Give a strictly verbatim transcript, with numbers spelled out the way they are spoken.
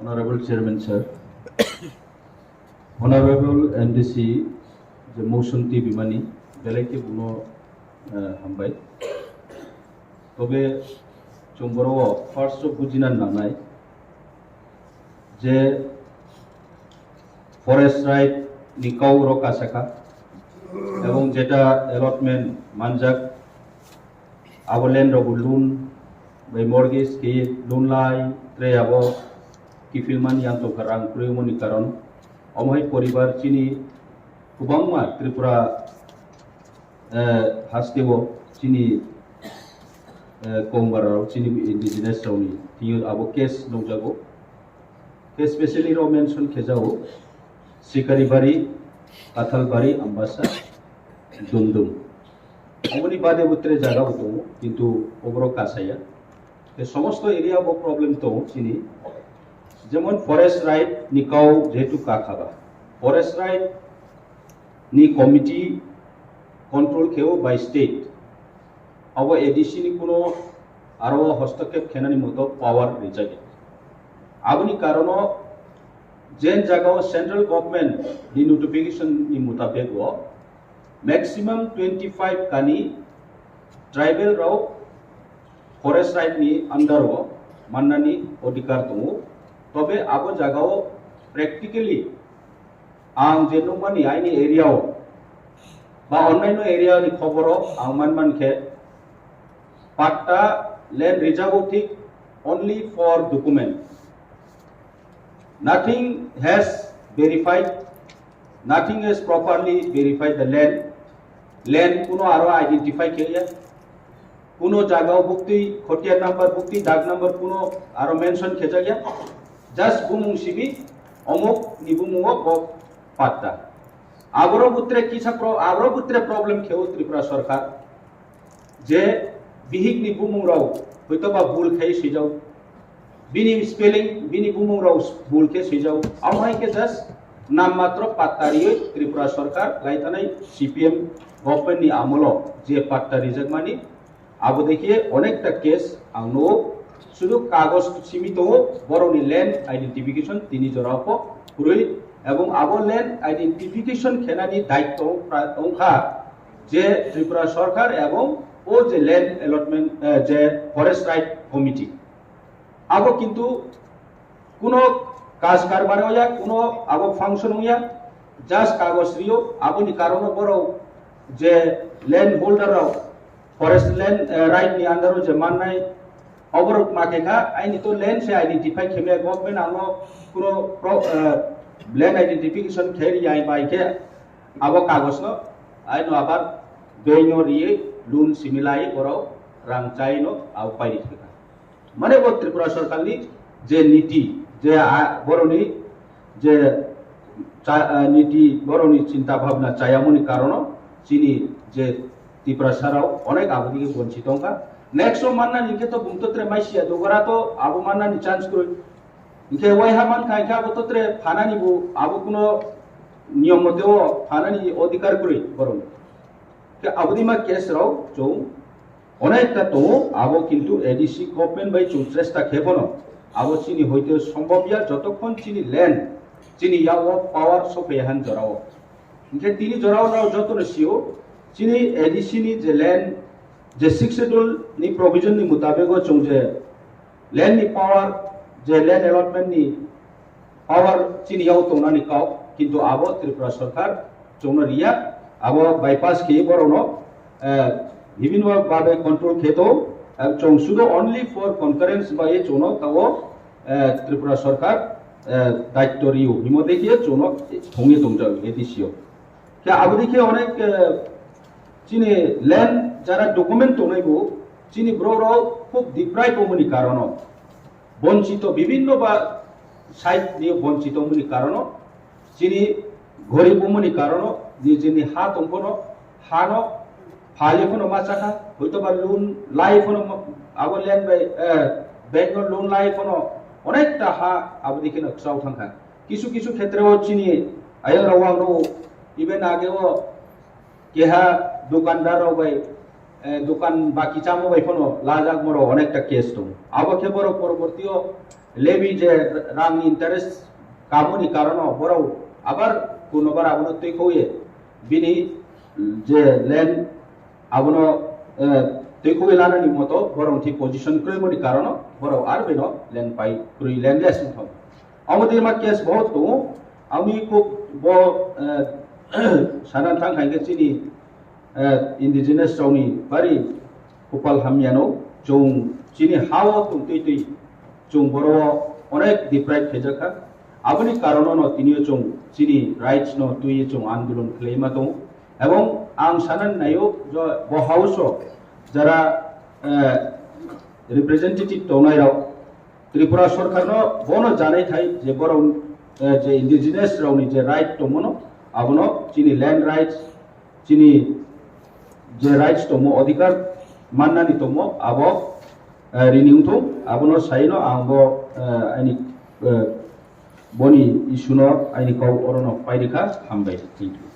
Honorable Chairman sir, Honorable M D C je motion twi bimani belai khe bono, eh, hambai. Tobe chwng boro first o bujina nangnai je forest right ni kau ro kasaka ebong jeta allotment manjak abo land rok bo loan bai mortgage khe loan lai tre abo kiphilmani yang tongkha rang kwrwi mani karon omo hai poribar chini kwbangma Tripura, eh, hasteo chini, eh, Kongbar rok chini indigenous rokni thwiyo abo case nukjago. Case specially rok mention khe jago Sikaribari, Kathalbari, Ambasa, Dumdum. Oboni bade bo tere jaga bo tongo, kintu oborok kasaya. Te somosto area bo problem tongo chini. Jemon forest right ni kau jehetu kakhaba. Forest right ni committee control kheo by state. Abo A D C ni kuno aro hostokep khenani moto power rijak. Aboni karono jen jagao central government ni notification ni mutabek o maximum twenty five kani tribal rok forest right ni under o mannani odhikar tongo. Tobe abo jagao practically ang je nukmani aini area o ba onnaino area ni khoboro ang manman khe patta land rijago thik only for document. Nothing has verified, nothing has properly verified the land. Land kuno aro identify khe ya. Kuno jagao bukti khotia number, bukti dag number kuno aro mention khe jak ya. Just bumung sibi omok ni bumungo bo patta. Aboro butre kisa pro-, aboro butre problem kheo Tripura sorkar. Je bihik ni bumung rok hoito ba bul khai swijak. Bini spelling, bini bumung rok bul khe swijak. Amo hai khe just nam matro patta riwi Tripura sorkar lai thanai C P M government ni amolo je patta rijak mani abo dekhe onekta case ang nugo. Sudu kagoj simi tongo, borokni land identification tini jora pho kwrwi, ebong abo land identification khenani daitto pra-, wngkha je Tripura Sarkar ebong o je land allotment, eh, je forest right committee. Abo kintu kuno kaj karbar oya, kuno abo function oya, just kagoj rio, aboni karono borok je land holder rok forest land, eh, right ni under o je mannai, oborok ma khe kha, aini to land se identify khe maya government ano kuno pro-, eh, land identification khe ri ai bai khe abo kagoj no aino abar bank no riye loan simi lai borok rang chai no abo pai ri kha. Mane bo Tripura Sarkar ni je niti, je a-, boroni je cha-, ah, niti, boroni chinta bhabna chayamoni karono chini je Tiprasa rok onek abo dike bonchit wngkha. Next o manna ni khe to bumto tre maisiya dogora to abo manna ni chance kwrwi. Hingkhe waiha mankha hingkhe abo to tre phanani bo abo kuno niyom mote o phanani odhikar kwrwi boroni. Khe aboni ma case rok chwng onekta tongo, abo kintu A D C government bai chwng chesta khe phano abo chini hoite sombobya jotokhon chini land chini yago power sophaiya han jorao. Hingkhe tini jorao nw jotono sio chini A D C ni je land je sixth schedule ni provision ni mutabego chwng je land ni power, je land allotment ni power chini yao tongnani kok, kintu abo Tripura Sarkar chwngno riya, abo bypass khe borokno, eh, bibinno babe control khe to, eh, chwng sudo only for concurrence bai chwngno tao, eh, Tripura Sarkar, eh, daitto rio himo dekhe chwngno thongwi tongjak A D C o. Khe abo dikhe onek, eh, chini land jara document tongnai bo chini borok rok khub deprive wngmani karono, bonchito bibinno ba side ni bonchito wngmani karono, chini gorib wngmani karono, nijini ha tongphano hano phalwi phano ma chakha, hoito ba loan lai phano ma-, abo land bai, eh, bank no loan lai phano onekta ha abo dikhe no kwchao thangkha. Kisu kisu khetre o chini ayang rok ang rok even age o keha dukandar rok bai eh, dukan baki chamo bai phano lajak, borok onekta case tongo. Abo khe borok porobortio levy je rangni interest kamoni karono borok abar kunobar abono tuikhouye bini je land abono, eh, tuikhouye lanani moto borok thik position kwrwimoni karono borok ar bino land pai kwrwi, landless wngthok. Amo tei ma case bahut tongo. Ami khub bo, eh, sana thang khaikhe chini, eh, indigenous rokni bari kupal hamyano, chwng chini hao tongtwi twi chwng boro onek deprive khaijakha. Aboni karono no tini chwng chini rights no twi chwng andolon khlaima tongo. Ebong ang sana naio jo bo house o jara, eh, representative tongnai rok Tripura sorkarno bono janai thai je borok, eh, je indigenous rokni je right tongmano, abono chini land rights, chini je rights tongmo, odhikar mannani tongmo, abo, eh, rini wngthung, abono saino ang bo, eh, aini, eh, boni issue no aini kok orono pairikha, hambai. Thank you.